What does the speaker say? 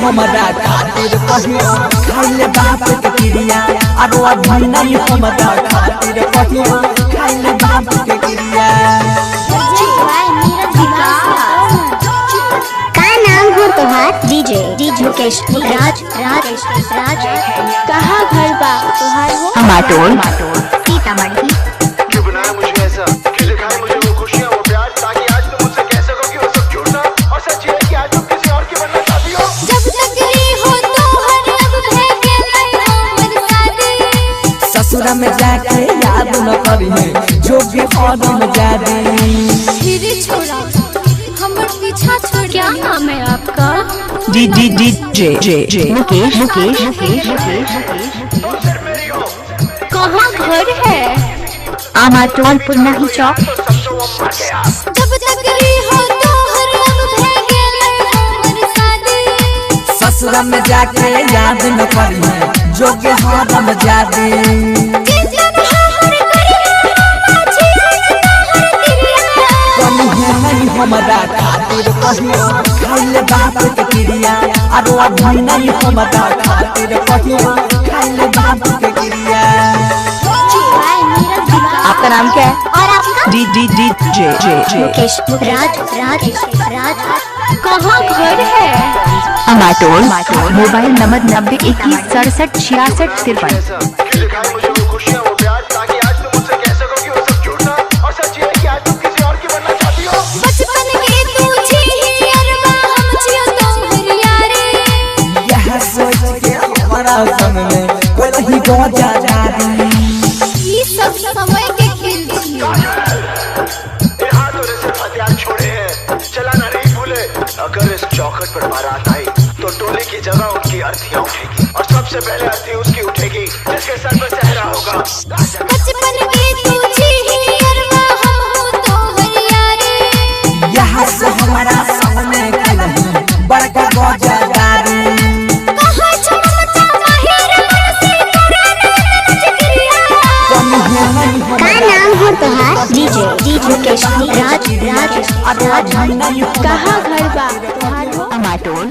हमरा खातिर कहियो खाइले बाप के क्रिया आरो अभी नहीं हमरा खातिर कहियो खाइले बाप के क्रिया। का नाम हो तोहार? डीजे डीजे मुकेश राज राज राज। कहाँ घर बा तोहार हो? अमाटोल सीतामढ़ी। क्यों बनाया मुझे ऐसा, क्यों दिखाया मुझे वो खुशियाँ वो प्यार, ताकि आज तुम मुझसे कह सको कि वो सब झूठ था और सच ये है कि आज तुम किसी और की बनना चाहती हो। जब तक हो तोहर अब भे गेलै हमर शादी। ससुरा में जाके याद न करिहे जो भी हरम जादी। फिर छोड़ा हमर पीछा छोड़। क्या नाम है आपका? D D D J J J Mukesh Mukesh Mukesh Mukesh. तुम सिर्फ मेरी हो। कहाँ घर है? अमाटोल पुरनाही चौक। तो समझो वो मर गया। जब तक हो तोहर अब भे गेलै हमर शादी। ससुरा में जाके याद न करिहे जो भी हरम जादी। जितन हमर करिया माझी तोहर तिरिया। कहियो नहीं हमरा खातिर कहियो खाइले बाप के क्रिया आरो अभी नहीं हमरा खातिर कहियो खाइले बाप के क्रिया। आपका नाम क्या है? और आपका? D D D J J J Mukesh Raj Raj Raj. कहाँ घर है? अमाटोल मोबाइल नंबर 90 21 67 66 53। ऐसा क्यों दिखाया मुझे वो खुशियाँ वो प्यार, ताकि आज तुम मुझसे कह सको कि वो सब झूठ था और सच ये है कि आज तुम किसी और की बनना चाहती हो। बचपन के तू छी अरबा हम छियो तोहर यारे। यह सोच के हमारा संग में कोई नहीं गोजा जादी। ई सब समय के खेल छियो। इन हाथों ने सिर्फ हथियार छोड़े हैं, चलाना नहीं भूले। अगर इस चौखट पर बारात आई तो टोले की जगह उनकी अर्थियां उठेगी और सबसे पहले अर्थी उसकी उठेगी जिसके सर पर सहरा होगा। बचपन के तू छी अरबा हम हो तोहर यारे। यह से हमारा संग में कोई नहीं बड़का गोजा जादी। कहाँ छमता माहिर मन से तोरा नजर क्रिया। कहियो नहीं का नाम हो तोहार? डीजे डीजे मुकेश राज राज राज। कहाँ घर बा तोहार हो? अमाटोल।